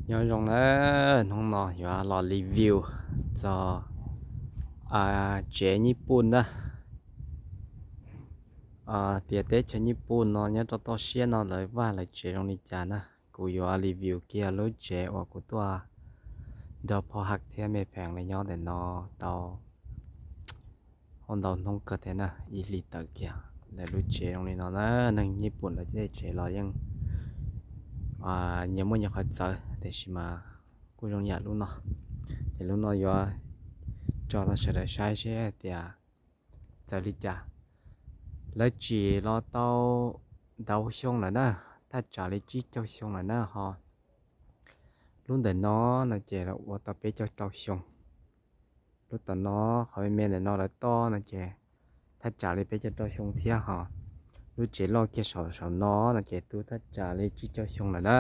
Nyob zoo na, hnub no yuav los review txog tsev Nyij Pooj na. Tias teb chaws Nyij Pooj no nyob rau toj siab no lawv vaj lawv tsev zoo li cas na. Kuv yuav review kiag lub tsev uas kuv tuaj nrog phoj haj thiab me pheem lawv nyob ntawm no tau ua ntau hnub kawg thiab na, ib hlis tawm kiag. Lawv lub tsev zoo li no na, neeg Nyij Pooj lawv tej tsev los yeej nyias muaj nyias qhov txawv, tiam sis mas kuj zoo yam lub no. Ces lub no yuav tso rau sawv daws saib seb hais tias txawv li cas. Lawv tsim los tau ntau xyoo lawm na, thaj tsam li tsib caug xyoo lawm na ho. Lub ntawm no no ces los ua tau peb caug rau xyoo. Lub tom no qhov me me ntawm no lawv toj no ces thaj tsam li peb caug rau xyoo thiab ho. Lub tsev loj kiag saum saum no no ces twb thaj tsam li tsib caug xyoo lawm na.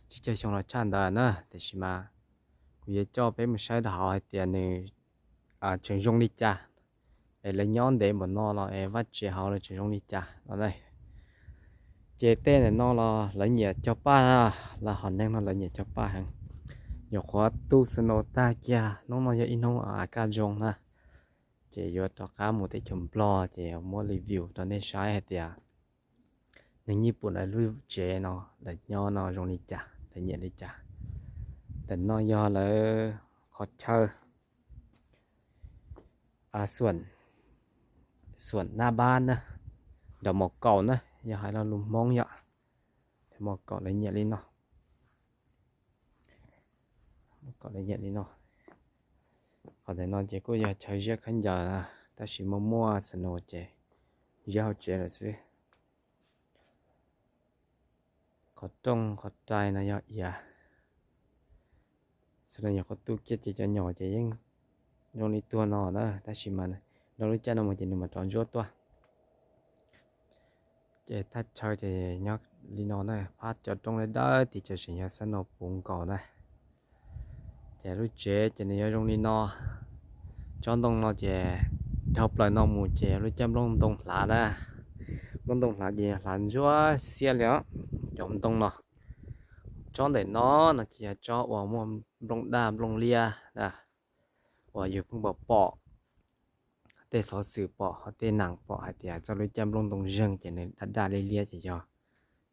Tsib caug xyoo los tshaj ntawd na, tiam sis mas kuv yuav coj peb mus saib rau hauv hais tias nws tseem zoo li cas, es lawv nyob ntev npaum no los es vaj tsev hauv lawv tseem zoo li cas no. Ces tej ntawm no los lawv nyiam cog paj, los hom neeg no lawv nyiam cog paj heev. Nyuam qhuav tu snow tag kiag, hnub no yog ib hnub kaj zoo na. Ces yuav rov qab mus teb chaws Nplog ces muab review rau nej saib hais tias neeg Nyij Pooj lawv lub tsev no lawv nyob no zoo li cas, lawv nyiam li cas. Ntawm no yog lawv qhov chaw xuam nab npab na, nram mos kaum na, yog hais lo lus Hmoob yom. Mos kaum lawv nyiam li no, mos kaum lawv nyiam li no. Qhov ntawm no ces kuj yog chaw ziab khaub ncaws na, tab sis muaj muaj snow ces ziab hauv tsev lawm xwb. Qhov rooj qhov rai no yog iav. Xwb no nyuam qhuav tu kiag ces cov nyom ces yeej zoo li tuag no na, tab sis mas nrog lub caij no mus ces nws mam rov ntsuab tuaj. Ces thaj chaw ces nyob li no na, phab cov rooj dawb dawb tid ces tseem yog snow puv nkaus na. Ces lub tsev ces nws yuav zoo li no. Tsob ntoo no ces dhau plaws no mus ces lub caij nplooj ntoo hlav na. Nplooj ntoo hlav ces hlav ntsuab xiab li os. Cov ntoo no, tsob ntawm no no ces yog tsob uas muaj nplooj daj nplooj liab na, uas yus pheej pom pom tej xov xwm pom hos tej nam pom hais tias txoj lub caij nplooj ntoo zeeg ces nws daj daj liab liab ces yog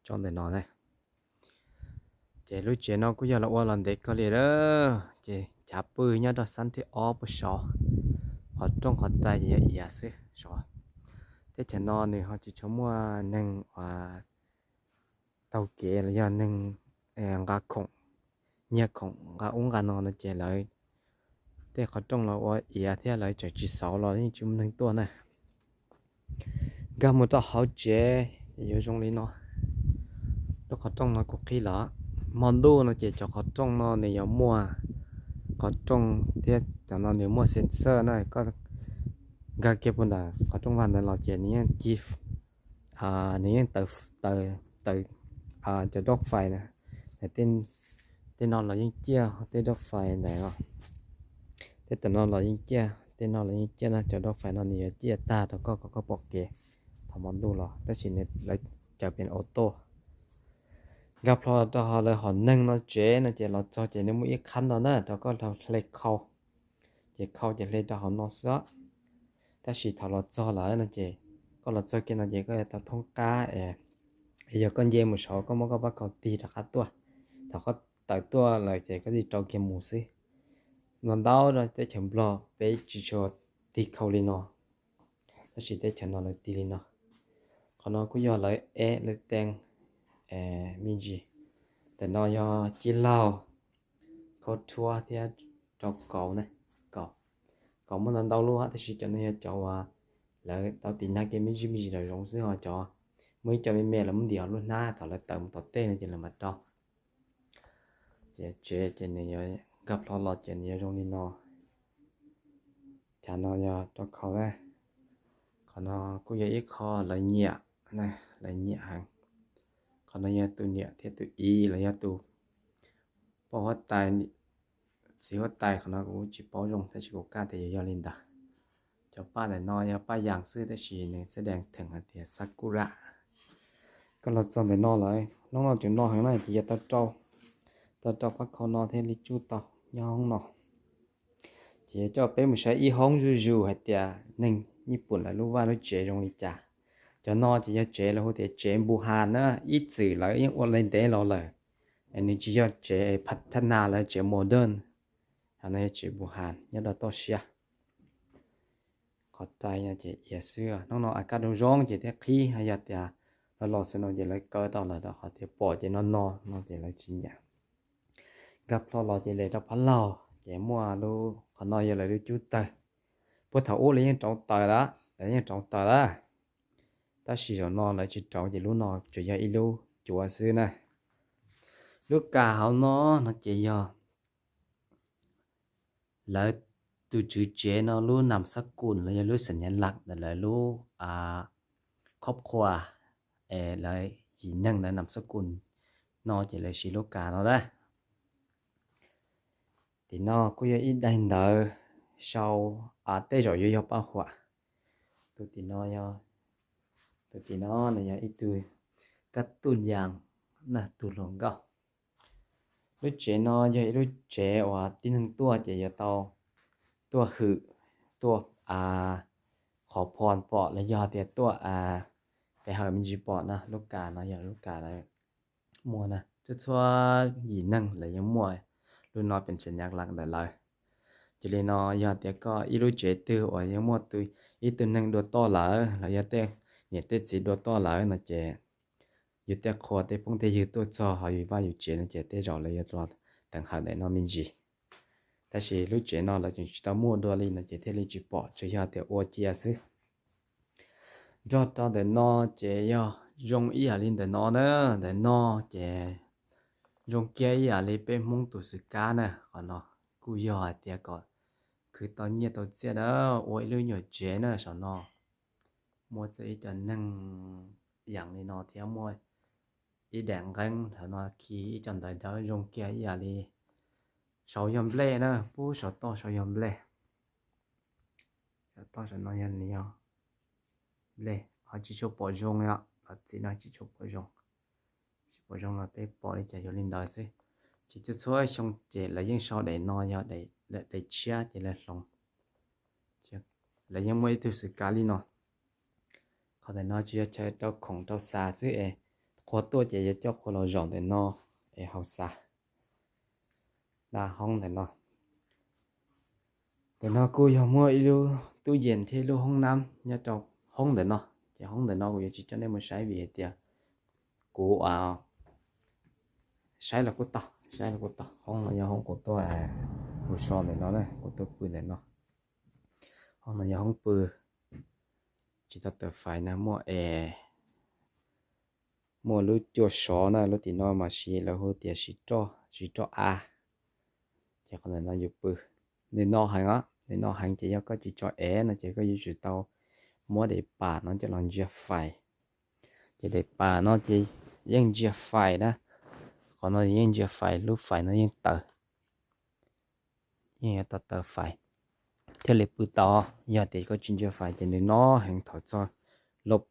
tsob ntawm no na. Ces lub tsev no kuj yog los ua los ntev kawg li lawm, ces chav pw nyob rau xab thib ob puag saud. Qhov rooj qhov rai ces yog iav xwb saud. Teb chaws no nws ho tsis tshua muaj neeg uas taug kev los yog neeg nqa khoom, nyiag khoom nqa ub nqa no no ces lawv tej qhov rooj los ua iav thiab lawv tseem tsis xauv los yeej tsis muaj neeg tuaj na. Nkag mus rau hauv tsev ces yuav zoo li no. Lub qhov rooj no kuv qhib los, hmo ntuj no ces cov qhov rooj no nws yuav muaj qhov rooj thiab cov no nws muaj sensor na, koj nkag kiag puag nram qhov rooj vag ntawd los ces nws yeej ci, nws yeej taws, taws cov dawb fais na. Tej no los yeej ciaj, tej dawb fais ntawd los, tej tam no los yeej ciaj, tej no los yeej ciaj na, cov dawb fais no nws yuav ciaj tag rau koj kom koj pom kev thaum hmo ntuj los, tab sis nws lawv cawm pem auto. Nkag plho rau lawv hom neeg no tsev no ces los txog ces nws muaj ib qhab no na rau koj hle khau. Ces khau ces hle rau hauv no xwb. Tab sis thaum los txog lawm no ces, koj los txog kiag no ces koj yuav tau thoob qab es, yog koj nce mus saud koj muab koj pab khau tig rov qab tuaj. Thaum koj tawm tuaj lawm ces koj tig rau kiag mus xwb. Ntau ntau teb chaws Nplog peb tsis tshua tig khau li no, tab sis teb chaws no lawv tig li no. Qhov no kuj yog lawv ev lawv teeb me ntsis. Tam no yog cib laug, khaub rhuab thiab rau kaus na, kaus, kaus muaj ntau ntau lub, tab sis cov no yog cov uas lawv tau tiv nag kiag me ntsis me ntsis los zoov xwb, ho cov muaj ib co me me lawv muab ntim hauv lub hnab thaum lawv tawm mus tom tej no ces lawv mam rau. Ces tsev ces nws yuav nkag plho los ces nws yuav zoo li no. Chav no yog rau khau na. Qhov no kuj yog ib qho lawv nyiam, lawv nyiam heev. Qhov no yog tus niam thiab tus txiv los yog tus poj huab tais, txiv huab tais, qhov no kuv tsis paub zoo tab sis kuv kaj tias yuav yog li ntawd. Cov paj ntawm no yog paj yas xwb tab sis nws xab dees theem hais tias sakura. Koj los txog ntawm no lawm, hnub no tseem no heev na ces yuav tau rau. Tau rau pab khau no thiaj li tsuj tau nyob hoob no. Ces yuav coj peb mus saib ib hoob zuj zus hais tias neeg Nyij Pooj lawv lub vaj lub tsev zoo li cas. Cov no ces yog tsev lawv hu tias tsev Npuj Has na, ib txwm lawv yeej ua li ntev los lawm. Nws tsis yog tsev pha thab nas lawv tsev modern, no yog tsev Npuj Has nyob rau toj siab. Qhov rai no ces iav xwb, hnub no a kaj zoo zoo ces thiaj qhib, yog tias los los xwb no ces lawv kaw tau lawm, rau qhov tias pom ces no no no ces lawv tsis nyiam. Nkag plho los ces les rau phab laug ces muaj lub, qhov no yog lawv lub cub tawg. Puag thaum ub lawv yeej rauv taws lawm, lawv yeej rauv taws lawm, tab sis zaum no lawv tsis rauv ces lub no tsuas yog ib lub cuav xwb na. Lub kas hauv no no ces yog lawv tus tswv tsev no lub nam xab kus los yog lub xam nyas laj ntawm lawv lub khob qhua, lawv yim neeg lawv nam xab kus no ces lawv siv lub kas no na. Tim no kuj yog ib daim ntawv sau, tej zaum yuav yog paj huam. Tus tim no, tus tim no no yog ib tug kab tuj yas na, tus hluas nkauj. Lub tsev no yog ib lub tsev uas tib neeg tuaj ces yuav tau tuaj hwm, tuaj qhov phom pom los yog tias tuaj pe hawm me ntsis pom na. Lub kas no yog lub kas lawv muaj na, txhua txhua yim neeg lawv yeej muaj lub no pem xam nyas laj ntawm lawv. Ces li no yog tias koj ib lub tsev twg uas yeej muaj ib tug neeg dua toj lawm los yog tej niam tej txiv dua toj lawm no ces yus tej qhua tej phooj tej ywg tuaj txog hauv yus vaj yus tsev no ces tej zaum lawv yuav los teev hawm ntawm no me ntsis. Tab sis lub tsev no lawv tseem tsis tau muaj dua li no ces thiaj li tsis pom, tsuas yog tias ua cia xwb. Nrog rau ntawm no ces yog zoo ib yam li ntawm no na, ntawm no ces zoo kiag ib yam li peb Hmoob tus xwm kab na. Qhov no kuj yog hais tias kom khwv tau nyiaj tau txiaj na, ua ib lub nyuam tsev na saum no. Muaj txog ib co neeg yees li no thiab muaj ib daim nqeeb ntawm no khi ib co ntawv dawb zoo kiag ib yam li saum yog nplej na, pub saum toj saum yog nplej. Saum toj saum no yog nplej, ho tsis tshua pom zoo os, los txim no tsis tshua pom zoo. Tsis pom zoo los peb pom li cas yuav li ntawd xwb. Ces txhua txhua xyoo ces lawv yeej sau daim no yog daim tshiab ces lawv hloov. Lawv yeej muaj ib tug xwm kab li no. Qhov ntawm no tsis yog chaw rau khoom rau xav xwb es qhua tuaj ces yuav coj qhua los zaum ntawm no es haus xav. Nta hoob ntawm no, ntawm no kuj yog muaj ib lub tub yees thiab ib lub hoob nab nyob rau hoob ntawm no. Ces hoob ntawm no kuv yuav tsis coj nej mus saib vim hais tias kuv saib los kuj tau, saib los kuj tau. Hoob no yog hoob kuv tuaj mus so ntawm no na, kuv tuaj pw ntawm no. Hoob no yog hoob pw tsis tau taws fais na, muaj es muaj lub cua sov na, lub tim no mas siv lawv hu tias siv roj, siv roj av. Ces qhov ntawm no yus pw, nws no heev os, nws no heev ces yog koj tsis tso ev no ces koj yuav tsum tau muab daim pam no coj los ntsia fais. Ces daim pam no ces yeej ntsia fais na, qhov no yeej ntsia fais, lub fais no yeej taws, yeej yuav tau taws fais thiaj li pw tau. Yog tias koj tsis ntsia fais ces nws no heev, thaum txog lub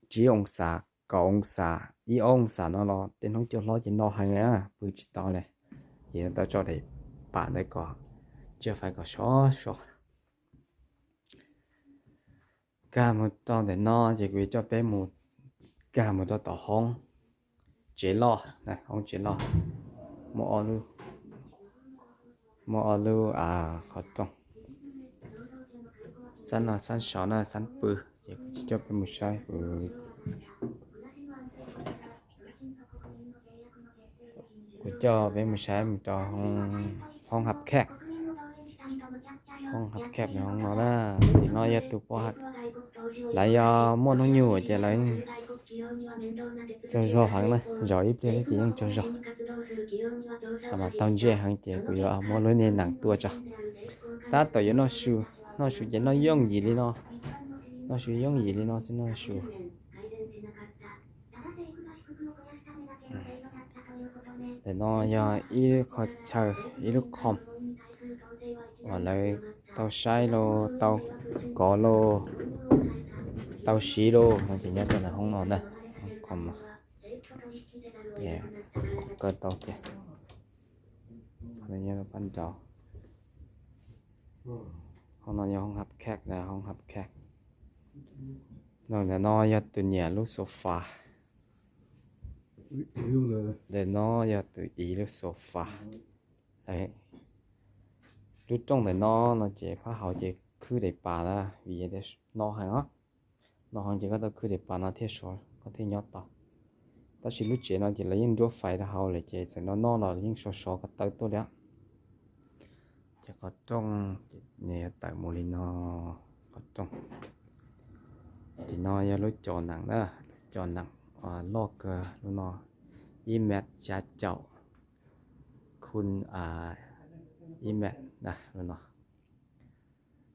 tsib oo xas, kaum oo xas, ib ob oo xas no los tej hnub cua hlob ces no heev na, pw tsis tau li. Ces tau tso daim pam ntawd kom ntsia fais kom sov sov. Kag mus rau ntawm no ces kuv yuav coj peb mus, kag mus rau tom hoob tsev loj, hoob tsev loj, muaj ob lub, muaj ob lub qhov rooj. Xab no xab sov na, xab pw, ces kuv coj peb mus saib, kuv, kuv coj peb mus saib mus rau hoob hab khej. Hoob hab khej no, hoob no na, tim no yog tus poj, lawv yog muaj hnub nyoog ces lawv tsaug zog heev na, zaum ib pliag xwb ces yeej tsaug zog. Mas tau ntsej heev ces kuv yuav muab lub niag nees tua tso. Tab tom yuav noj su, noj su ces noj yooj yim li no, noj su yooj yim li no xwb, noj su. Ntawm no yog ib qho chaw, ib lub khoom uas lawv tau saib lauj, tau kov lauj, tau siv lauj no ces nyob rau ntawm hoob no ntag. Khoom kaw tau tiag. Nyob rau pab nraud. Hoob no yog hoob hab khaj, hoob hab khaj. Ntawm no yog tus niam lub sofa. Ntawm no yog tus txiv lub sofa. Lub rooj ntawm no, no ces phab hauv ces khwb daim pas na, vim no heev os. No heev ces koj tau khwb daim pas no thiaj sov, koj thiaj nyob tau. Tab sis lub tsev no ces lawv yeej nruab fais rau hauv lawm ces txawm no noj los yeej sov sov ko taw tuaj li. Ces qhov rooj, nws yuav tawm mus li no, qhov rooj. Ces no yog lub cov nees na, lub cov nees loj kawg lub no, ib mev xya caum, khun ib mev na lub no.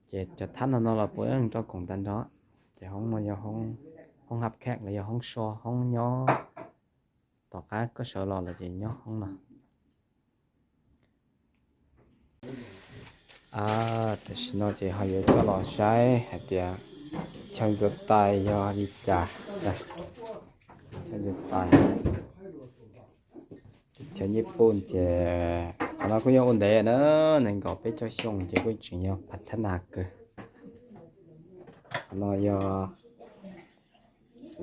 Ces cov thab no no los puav leej rau koom tag nrho. Ces hoob no yog hoob hab khaj los yog hoob so, hoob nyob tom qab koj sawv los lawm ces nyob hoob no. Tam sim no ces ho yuav coj los saib hais tias chaw ntxuav tais yog li cas. Chaw ntxuav tais, chaw nyij pooj ces qhov no kuj yog ua ntev na, nees nkaum peb caug xyoo ces kuj tseem yog phav thab nas kawg. Qhov no yog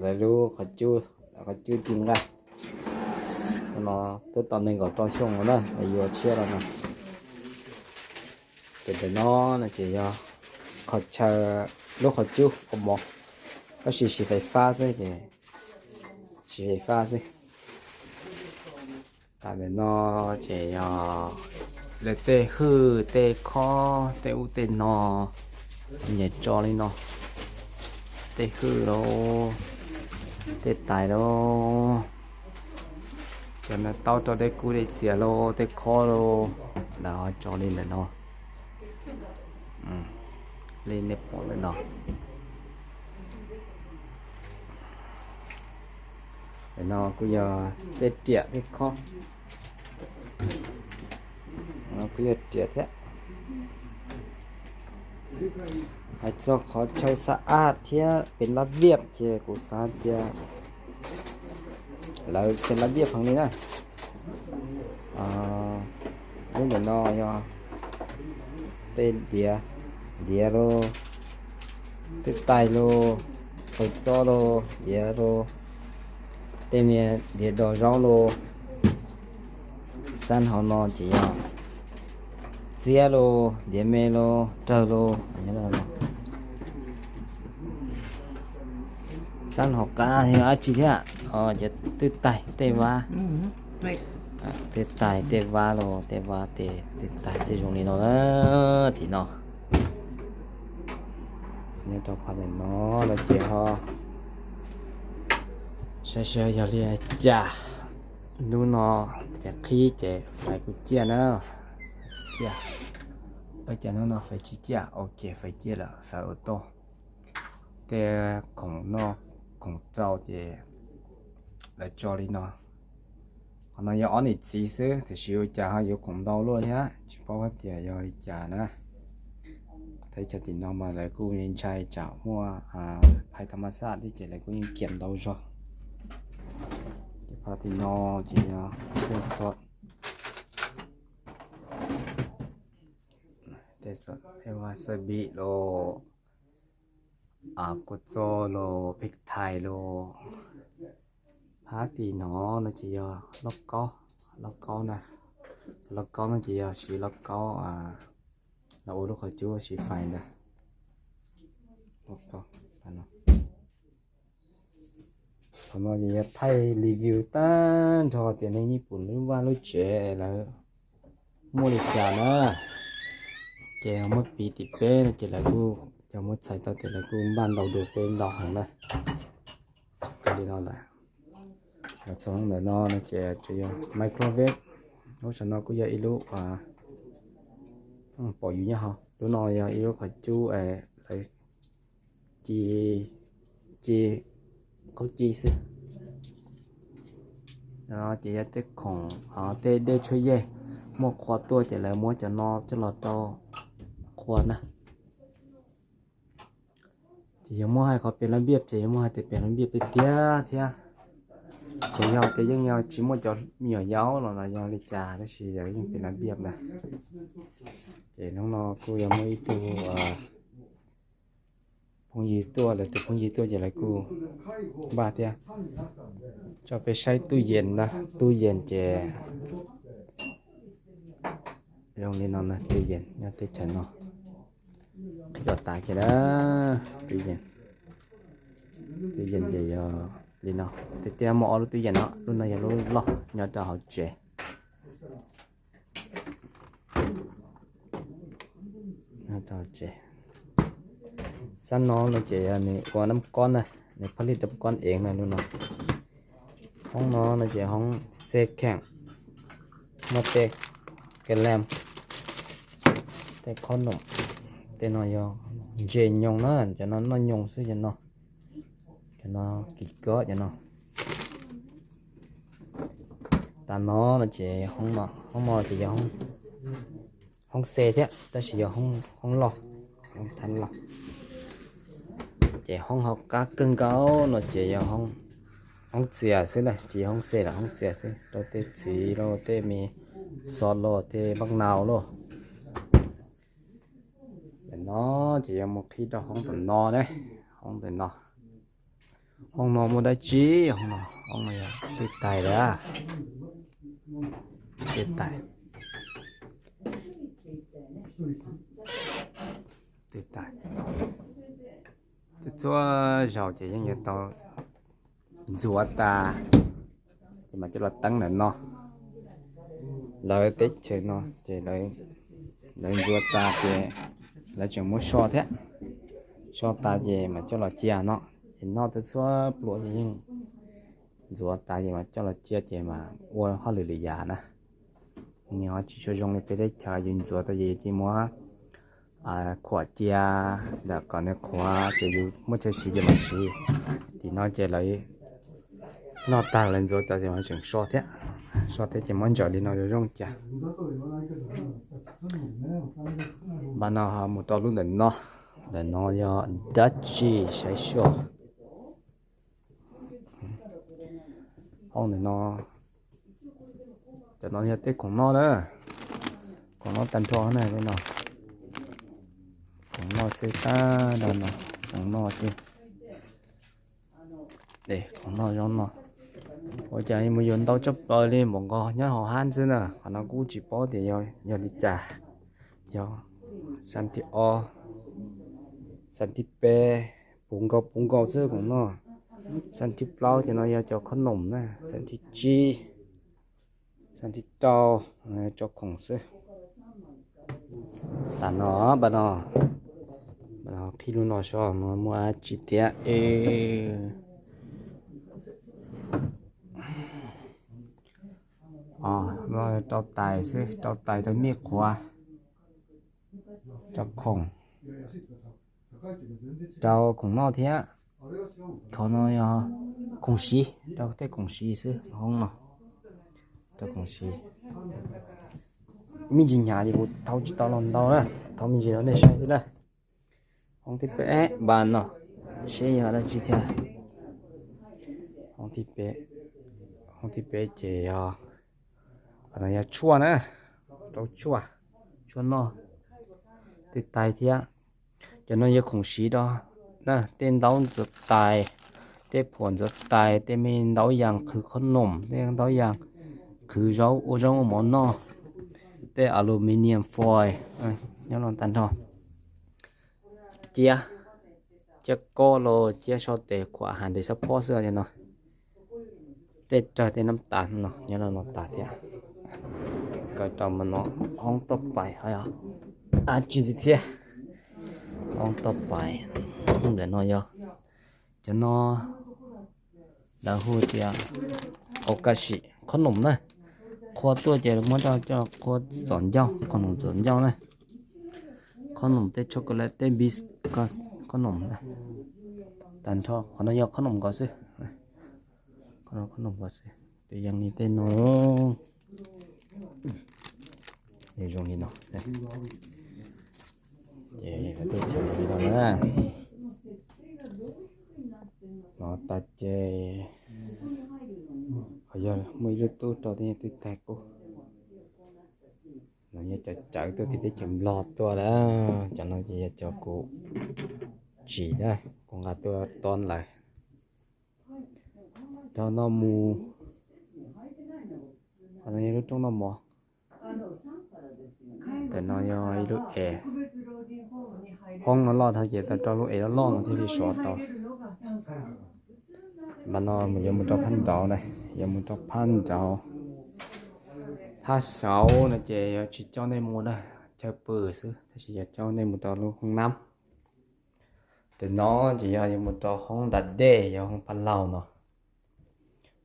lawv lub qhov cub, qhov cub ci nqaij. No twb tau nees nkaum rau xyoo no na, yuav tshiab los no. Ces ntawm no no ces yog qhov chaw, lub qhov cub ua mov, tab sis siv fais fab xwb ces, siv fais fab xwb. Tam ntawm no ces yog lawv tej hwj tej khob tej ub tej no, nyias tso li no. Tej hwj lauj, tej tais lauj, cov no taub rau dej kub dej txias lauj, tej khob lauj, lawv tso li ntawm no. Li nej pom ntawm no. Ntawm no kuj yog tej riam tej khob, kuj yog riam thiab. Hais txog qhov chaw xab ab thiab pes lab viaj ces kuv xav tias lawv pes lab viaj heev li na. Lub ntawm no yog tej diav, diav lauj, tej tais lauj, qws txob lauj, diav lauj, tej niag diav dos zaub lauj. Xab hauv no ces yog txiab lauj, diav me lauj, rawg lauj. Xab hauv qab yog dab tsi thiab? Ces twj tais tej vab, tej tais tej vab lauj, tej vab tej, tej tais tej zoo li no na. Tim no nyob rau qhov ntawm no no ces ho saib saib yog li cas. Hnub no ces qhib ces fais kuj ciaj na, ciaj. Ua cas hnub no fais tsis ciaj? Ok, fais ciaj lawm, fais ua toj. Tej khoom noj khoom txaus ces lawv tso li no. Qhov no yog ob niam txiv xwb, tiam sis ua cas ho yuav khoom ntau luaj thiab, tsis paub hais tias yog li cas na. Teb chaws tim no mas lawv kuj ntshai tsam muaj phais thab mab xaj thiab ces lawv kuj yeej kiam ntau zog. Ces phab tim no ces yog tej xov, tej xov, tej wasabi los, kua txob los, pheej thais los. Phab tim no no ces yog lauj kaub, lauj kaub na, lauj kaub no ces yog siv lauj kaub los ua lub qhov cub siv fais ntag. Qhov no ces yog thaij review tag nrho tias neeg Nyij Pooj lub vaj lub tsev lawv muaj li cas na. Ces muab piv tim peb no ces lawv kuj, cov muab txhais tau tias lawv kuj npaj ntau dua peb ntau heev na. Li no lawm. Txog ntawm no no ces tsuas yog microwave. Lub saum no kuj yog ib lub pom yus nyob hauv. Lub no yog ib lub qhov cub lawv ci, ci, qhaub ci xwb. Ces yog tej khoom, tej dej tshuaj yej muaj qhua tuaj ces lawv muab cov no coj los rau qhua na. Ces yog muab hais qhov pes lab npiaj ces yog muab hais tias pes lab npiaj tiag tiag thiab. Tsis yog tias yeej yog tsis muaj cov me nyuam yaus los yog li cas tab sis yeej tias nas npiaj ntag. Ces hnub no kuj yog muaj ib tug phooj ywg tuaj, lawv tus phooj ywg tuaj ces lawv kuj npaj thiab. Tso peb saib tub yees na, tub yees ces zoo li no na, tub yees nyob teb chaws no qhib tau tas kiag na. Tub yees, tub yees ces yog li no, tiag tiag muaj ob lub tub yees no, lub no yog lub loj nyob rau hauv tsev. Xab no no ces yog nws ua nab kob na, nws pab li nab kob ev na lub no. Hoob no no ces hoob xe kheem, muaj tej ka lees, tej khob noom, tej no yog ntses nyoos na, cov no noj nyoos xwb cov no, cov no kim kob cov no. Tas no no ces hoob no ces yog hoob xe thiab tab sis yog hoob loj, hoob thab loj. Ces hoob hauv qab kawg nkaus no ces yog hoob txias xwb na, tsis yog hoob xe los hoob txias xwb, rau tej txiv los tej me xov los tej npaj nau los. Ntawm no ces yuav mus qhib rau hoob ntawm no ne, hoob ntawm no. Hoob no muaj dab tsi? Hoob no, hoob no yog tej tais lawm, tej tais, tej tais. Txhua zaus ces yeej yuav tau ntxuav tas ces mam coj los teeb ntawm no. Lawv teb chaws no ces lawv ntxuav tas ces lawv tseem muab so thiab, so tas ces mam coj los cia no. Ces noj tau txhua pluas ces yeej ntxuav tas ces mam coj los cia ces mam ua hauj lwm lwm yam na. Nws ho tsis tshua zoo li peb teb chaws, yus ntxuav tas ces yus cia muab khuam cia ntawm kom nws qhuav ces yus muaj chaw siv ces mam siv. Tim no ces lawv noj tag lawv ntxuav tas ces tseem so thiab, so thiab ces muab ntsaws li no zoo zoo cas. Npaj no mus rau lub ntawm no, ntawm no yog dab tsi saib seb. Hauv ntawm no, cov no yog tej khoom noj na, khoom noj tag nrho na, tej no khoom noj xwb, tab ntawm no khoom noj xwb. Khoom noj zoo no, ua cas mus yuav ntau tshaj plaws li, npaum nkaus nyob hauv hab xwb na. Qhov no kuj tsis paub tias yog li cas. Yog xas thib ob, xas thib peb, puv nkaus puv nkaus xwb khoom noj. Xas thib plaub ces no yog cov khob noom na, xas thib tsib, xas thib rau, cov khoom xwb. Tam no, npaj no, npaj no qhib lub no so muaj dab tsi thiab. Rau tais xwb, rau tais rau mij qhuav, rau khoom, rau khoom noj thiab. Qhov no yog khoom siv, rau tej khoom siv xwb hoob no, rau khoom siv. Me ntsis hnyav ces kuv thau tsis tau los ntau na, thau me ntsis rau nej saib xwb na. Hoob thib peb, npaj no, seb yog dab tsi thiab. Hoob thib peb, hoob thib peb ces yog, qhov no yog tshuaj na, rau tshuaj, tshuaj noj, tej tais thiab. Cov no yog khoom siv rau na, tej ntaub ntxuav tais, tej phuam ntxuav tais, tej me ntaub yas qhwv khob noom, tej ntaub yas qhwv zaub, ua zaub ua mov noj, tej aluminium foil nyob no tag nrho. Ciab, ciab kob los ciab so tes khuam has nres xab phob xwb no. Tej rawg tej nab tas no nyob no tas thiab. Kaw rau mas no, hoob toj pais, dab tsi ntxiv thiab. Hoob toj pais, ntawm no yog cov no lawv hu tias au ka sim khob noom na. Qhua tuaj ces muab rau coj qhua txom ncauj, khob noom txom ncauj na. Khob noom tej chocolate tej biscuit, khob noom na. Tag nrho qhov no yog khob noom nkaus xwb. Khob noom nkaus xwb, tus yees li tej no. Nws zoo li no, ces lawv tuaj ces zoo li no na. No tas ces Lub tub rau tej twb tag qub. No yog cov cawv tuaj tim teb chaws Nplog tuaj lawm, cov no ces yog cov kuv tsim na, kuv nqa tuaj tob lawm. Rau noj mus, qhov no yog lub rooj noj mov. Ntawm no yog ib lub es, hoob no loj dhau ces tau rau lub es loj loj no thiaj li sov tau. Mas no mus yuav mus rau phab nraud na, yuav mus rau phab nraud. Phab saud no ces yuav tsis coj nej mus na, chaw pw xwb, tab sis yuav coj nej mus rau lub hoob nab. Ntawm no ces yog yuav mus rau hoob da dej, yog hoob pab laug no.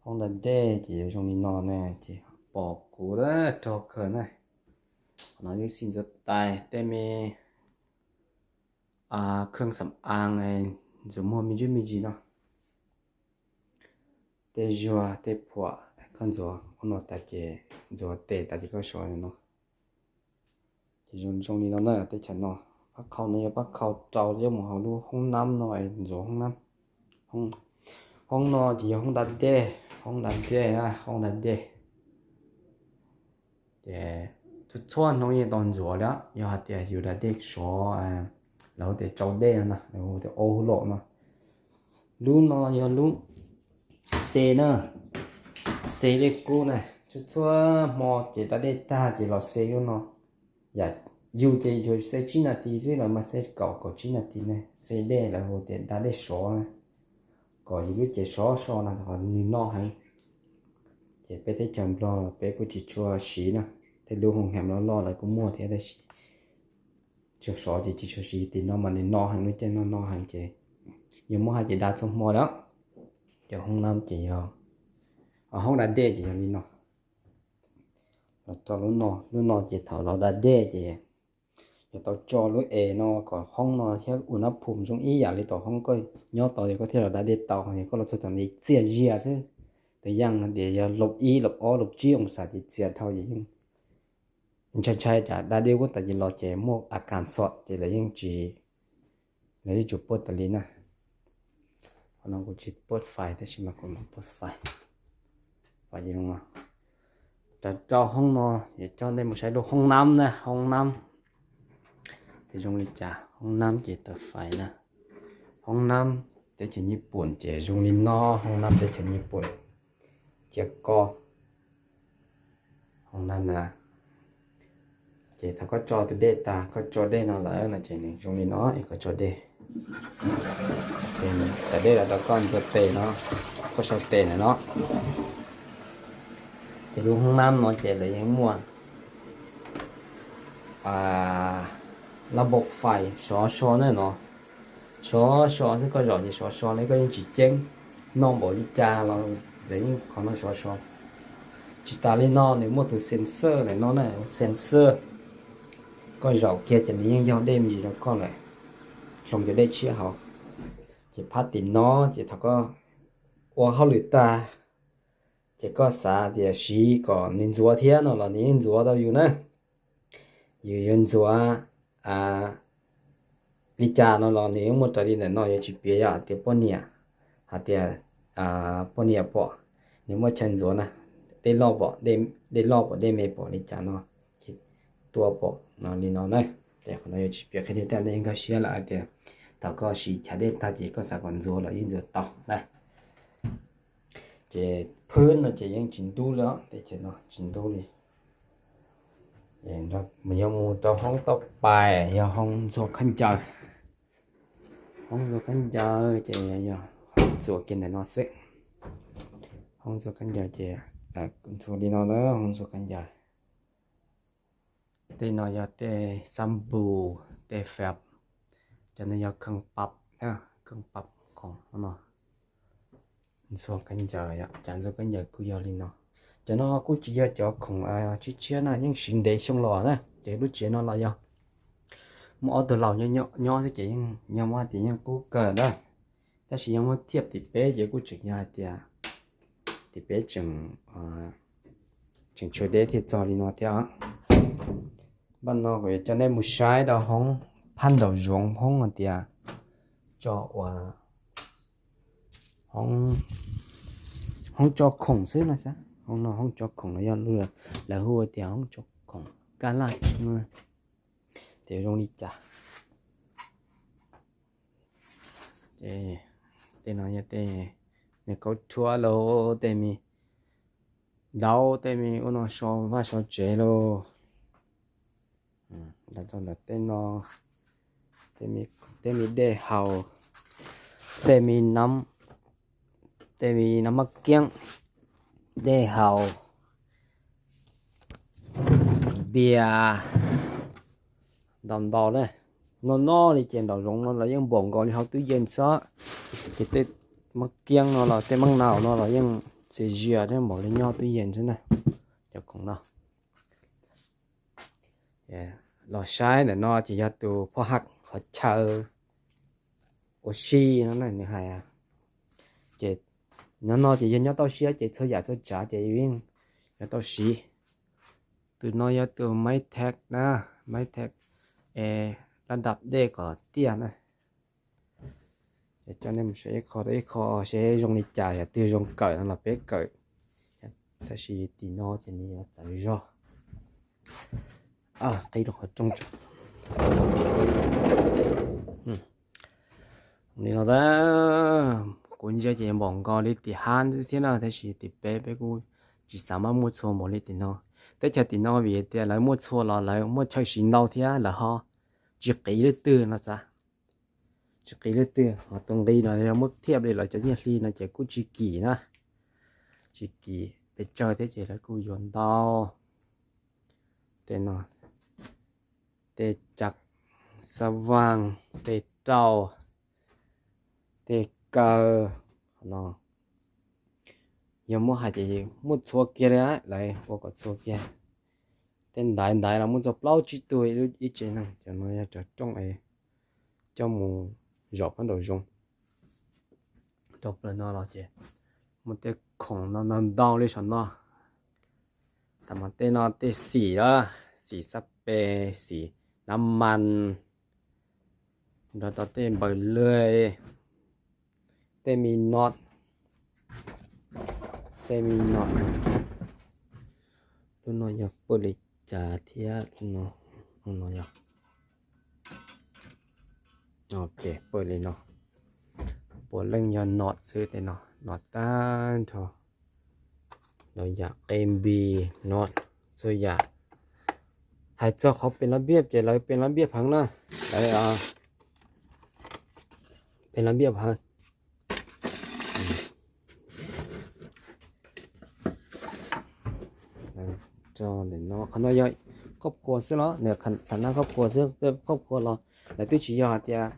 Hoob da dej ces yuav zoo li no ne, ces pom kuv lawm rog kawg na. Qhov no lub xij ntxuav tais, tej me khawj xam aav, ntxuav muag me ntsis me ntsis no. Tej zuag tej phuam koj ntxuav ua no tas ces, ntxuav tes tas ces koj sov no. Ces zoo zoo li no na, teb chaws no. Pab khau no yog pab khau rau coj mus hauv lub hoob nab no, ntxuav hoob nab. Hoob no ces yog hoob da dej, hoob da dej, hoob da dej. Ces txhua txhua hnub yeej tau ntxuav li, yog hais tias yus da dej sov, lawv hu tias tsau dej no na, lawv hu tias ôlom no. Lub no yog lub xe na, xe dej kub na, txhua txhua hmo ces da dej tag ces los xe lub no. Yam yus ces yus xe tsib nas this xwb, lawv mas xe kaum kaum tsib nas this ne, xe dej lawv hu tias da dej sov na. Kom yus lub cev sov so no, nws no heev. Ces peb teb chaws Nplog peb kuj tsis tshua siv na, tej lub hoo heem loj loj lawv kuj muaj thiab tab sis tsis sov ces tsis tshua siv. Tim no mas nws no heev, lub caij no no heev ces yus muab hais ces da txhua hmo li. Ces hoob nab ces yog, hoob da dej ces yog li no. Los tso lub no, lub no ces thaum los da dej ces yog tau tso lub es no kom hoob no thiab ua nab phum zoo ib yam li tom hoob koj nyob tau, yog koj thiaj los da dej tau. Yog koj los txog tom ntej txias zias xwb, tus yam tias yog lub ib lub ob lub tsib oo xas ces txias dhau ces yeej ntshai ntshai tsam da dej ub tas ces los ces muaj a kas xom ces lawv yeej tsis, lawv yeej tsis puab tas li na. Qhov no kuv tsis puab fais tab sis mas kuv mam puab fais. Rau rau hoob no, yuav coj nej mus saib lub hoob nab na, hoob nab. Ces zoo li cas hoob nab ces tawm fais na. Hoob nab teb chaws Nyij Pooj ces zoo li no, hoob nab teb chaws Nyij Pooj. Cia ko, hoob nab na. Ces thaum koj tso tus dej tag, koj tso dej no lawm no ces nws zoo li no es koj tso dej. Ces nws tawm dej los rau koj ntxuag tes no, koj sau tes ntawm no. Ces lub hoob nab no ces lawv yeej muaj lab npau fais sov so na no. Sov so xwb, koj zaum ces sov so li, koj yeej tsis ceeb, noj npaum li cas los lawv yeej qhov no sov so. Tsis tas li no nws muaj tus sensor ntawm no na, sensor. Koj zaum kiag ces nws yeej yog dej me ntsis rau koj lawm, hloov cov dej tshiab hauv. Ces phab tim no ces thaum koj ua hauj lwm tag, ces koj xav tias siv kom nws ntxuav thiab no los nws yeej ntxuav tau yus na. Yus yuav ntxuav li cas no los nws yeej muaj raws li ntawm no, yuav tsis piav yom, hais tias poj niam, hais tias poj niam pom, nws muaj chaw ntxuav na, dej loj pom, dej loj pom, dej me pom li cas no, ces tua pom no li no na. Ces qhov no yuav tsis piav qhia li thiab, nej nkag siab lawm hais tias thaum koj siv chav dej tag ces koj xav kom ntxuav los yeej ntxuav tau na. Ces phwb no ces yeej tsis ntub li os, teb chaws no tsis ntub li. Mus yog mus rau hoob tauj pais, yog hoob ntxhua khaub ncaws. Hoob ntxhua khaub ncaws ces yog hoob ntxhua kiag ntawm no xwb. Hoob ntxhua khaub ncaws ces ntxhua li no na, hoob ntxhua khaub ncaws. Tej no yog tej xab npus, tej fab, cov no yog kheej pab, kheej pab khoom no. Ntxhua khaub ncaws, cov ntxhua khaub ncaws kuj yog li no. Cov no kuj tsis yog cov khoom tshiab tshiab na, yeej siv ntev xyoo los na. Ces lub tsev no los yog muaj ob tug laus nyob xwb ces yeej yog muab hais tias yeej qub kawg na. Tab sis yog muab thiaj tim peb ces kuj tseem yog hais tias tim peb tseem, tseem tshuav deb thiaj txog li no thiab. Npaj no kuv yuav coj nej mus saib rau hoob phab nraum zoov, hoob hais tias tso ua hoob tso khoom xwb no xav. Hoob no hoob tso khoom no yog lawv hu tias hoob tso khoom kab laj, ces zoo li cas. Tej no yog tej me kauv thuab los tej me daub tej me ua no so vaj so tsev los. Ntawm tej no, tej me dej haus, tej me, tej me nab mab kiab, dej haus, npias, ntau ntau na. Noj noj li ces nraum zoov no los yeej npaum nkaus li hauv tub yees xwb. Ces tej mab kiab no los tej mab nau no los yeej txias zias thiab npaum li nyob tub yees xwb na. Cov khoom no los saib ntawm no ces yog tus phoj haj qhov chaw ua si no na nws hais. Ces nyob no ces yog nyob toj siab ces txhua yam txhua tsav ces yeej nyob toj siab. Tus no yog tus Maiv Thev na, Maiv Thev es laj dab dej kom tiaj na. Coj nej mus saib ib qho rau ib qho seb zoo li cas, yog twg zoo kawm no los peb kawm. Tab sis tim no ces nws yuav txawv zog. Qhib rau qhov rooj tso. Li no tab, kuv ntsia ces npaum nkaus li tim hab thiab na, tab sis tim peb peb kuj tsis xav maj muaj txhua npaum li tim no. Teb chaws tim no vim tias lawv muaj txhua los lawv muaj chaw siv ntau thiab lawv ho tsis qiv lwj twg no xav. Tsis qiv lwj twg, ho tus nqi no yog muab thiaj li lawv cov nyiaj hli no ces kuj tsis kim na. Tsis kim pes tsawg thiab ces lawv kuj yuav ntau. Tej no, tej cav xab vaaj, tej rauj, tej kaw no. Yog muab hais ces muaj txhua kiag li, lawv ua kom txhua kiag. Tej ntaiv ntaiv los muaj txog plaub tsib tug ib tsev neeg. Cov no yog cov rooj es coj mus zaum phab nraum zoov. Rau plaws no los ces muaj tej khoom no ntau ntau li saum no. Tam mas tej no tej xim, xim xab pes, xim nab mas, nrog rau tej npaws lwg, tej me no, tej me no. Lub no yog pawg li cas thiab? Lub no, lub no yog, ok, pawg li no. Puav leej yog no xwb tej no, no tag nrho. Los yam qe npis no, txhua yam. Hais txog qhov pes lab npiaj ces lawv pes lab npiaj pheev na. Lawv pes lab npiaj pheev. Qhov no yog khob khuas xwb los, tham nab khob khuas xwb, khob khuas los lawv twb tsis yog hais tias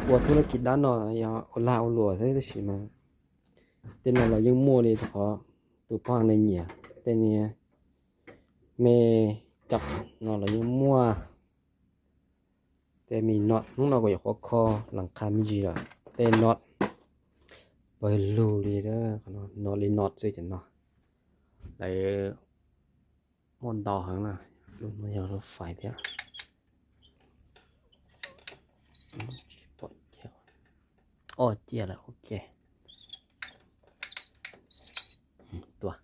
ua thub lab kis dab no yog ua lag ua luam xwb tab sis mas tej no los yeej muaj li qhov tus phaj nws nyiam, tej niag me cov no los yeej muaj. Tej me no, hnub no kuv yuav qhuav kho las qha me ntsis lawm. Tej no pawg lug li, no li no xwb ces no lawv muaj ntau heev na. Lub no yog lub fais thiab. Ob ciaj lawm, ok. Tua.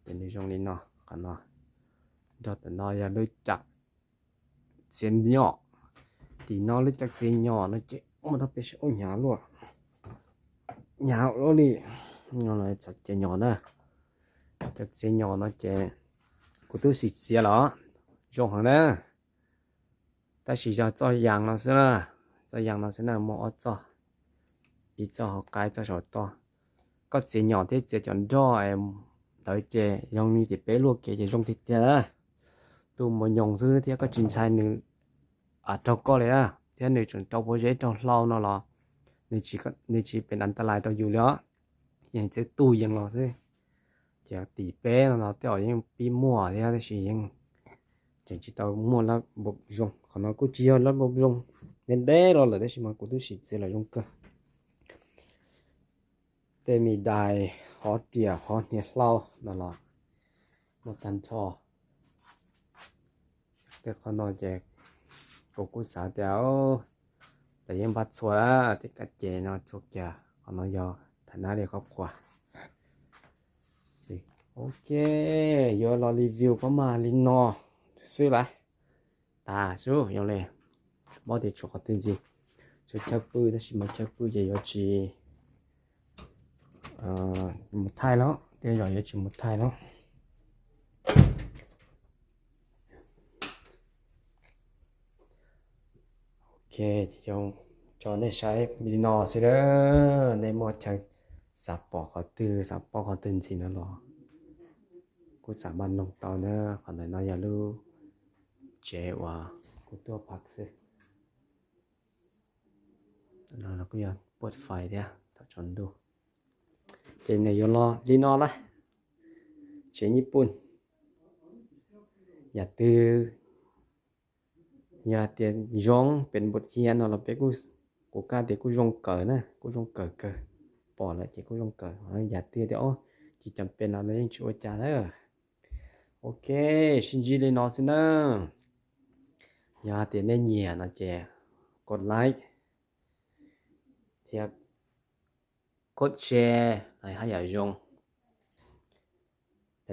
Ces nws zoo li no, qhov no. Nrog tom no yog lub caj txiav nyom. Tim no lub caj txiav nyom no ces muaj rau peb sab ub hnyav luaj. Hnyav luaj li. No txog txiav nyom na. Caj txiav nyom no ces kuv twb sim txiav los zoo heev na. Tab sis yog txoj yas no xwb na, txoj yas no xwb na, muaj ob txoj, ib txoj hauv qab, ib txoj saum toj. Koj txiav nyom thiab txiav cov nroj ntawd ces zoo li tim peb luaj kev ces zoo tiag tiag na. Tus mos nyoos xwb thiab koj tsis ntshai nws raug koj li na, thiab nws tseem rau pob zeb raug hlau no los nws tsis pem nas ta lais rau yus li os. Yeej txiav tu yees los xwb. Ces tim peb no los tej zaum yeej pib muaj thiab tab sis yeej tseem tsis tau muaj lab npaum zoo. Qhov no kuj tsis yog lab npaum zoo, ntev ntev los lawm tab sis mas kuv twb sim txiav los zoo kawg. Tej me dais, qhov riam, qhov hniav hlau no los muaj tag nrho. Tej qhov no ces kuv kuj xav tias lawv yeej npaj txhua tej kab ces no txhua kiag. Qhov no yog Nab li qhov quas. Ok, yuav los review pab mas li no xwb lawm. Tas xwb, zoo li mob tias tshuav qhov twg ntxiv, tshuav chaw pw, tab sis mas chaw pw ces yuav tsis mus thaij lawm, tej zaum yuav tsis mus thaij lawm. Ok, ces tso nej saib li no xwb a. Nej muaj chaw xav pom qhov twg, xav paub qhov twg ntxiv no los kuj xav maj noog tau na. Qhov ntawm no yog lub tsev uas kuv tuaj phav xwb. No los kuj yog puaj fais thiab thaum tsaus ntuj. Ces nws yuav los li no lawm. Tsev Nyij Pooj, yam twg yog tias zoo pem npus hias no los peb kuj, kuv kaj tias kuj zoo kawg na, kuj zoo kawg kawg. Pom lawm ces kuj zoo kawg. Yam twg tias tsis cam pes los yeej tsis ua cas lawm. Ok, sib ntsib li no xwb na. Yog tias nej nyiam no ces kos like thiab kos share los haj yam zoo.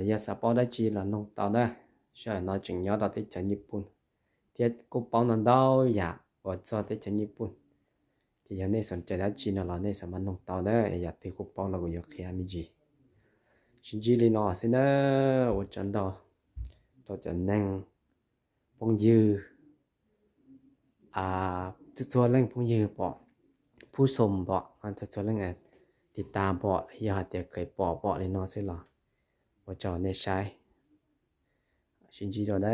Yog xav paub dab tsi los noog tau na. Sij hawm no tseem nyob rau teb chaws Nyij Pooj thiab kuj paub ntau ntau yam uas txog teb chaws Nyij Pooj. Ces yog nej xom cai dab tsi no los nej xav maj noog tau na, yam twg kuj paub los kuv yuav qhia me ntsis. Sib ntsib li no xwb na. Ua tsaug ntau rau cov neeg phooj ywg, txhua txhua leej phooj ywg pom, phub xom pom, txhua txhua leej tis tas pom, yog hais tias kheev pom pom li no xwb los ua tsaug nej saib. Sib ntsib dua na.